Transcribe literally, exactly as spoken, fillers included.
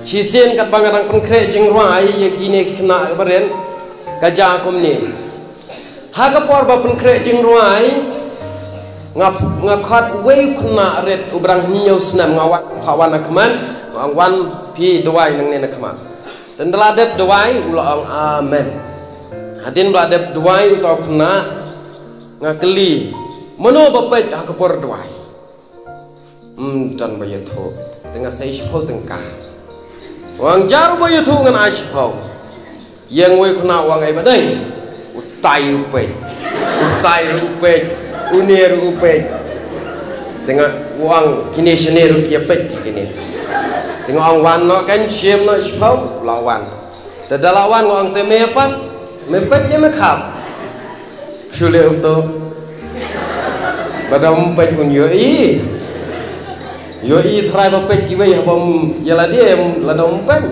Shisien katba nga dang pynkhreh jingrwai ïa kine ki khynnah barit, ka jia kumne. Ha ka por ba pynkhreh jingrwai, nga, nga khot uwei u khynnah rit uba dang hynñiew snem, nga wan, pha wan ha khmat, nga ong, "Wan phi duwai nangne na khmat." Te ynda la dep duwai, u la ong, "Amen." Hadien ba la dep duwai uta u khynnah, nga kylli, "Mano ba peit ha ka por duwai?" Ym don ba ïathuh. Te nga sei shiphew tyngka. Wan jar ba ïathuh ngan ai shiphew. Ïeng wei khynnah, wan ai ba dei. Utai u peit. Utai ruh u peit. Une ruh u peit. Te nga wan, kine shane ruh ki ïa peit te kine. Te nga ong, "Wan noh kan, shim noh shiphew." La wan. Te da la wan nga ong, "Te me pat, me peit ne me khap?" Shu leh uto. Lada ym peit un ïohi. Ïohi trai ba peit kiwei haba ym ïa lade, lada ym peit.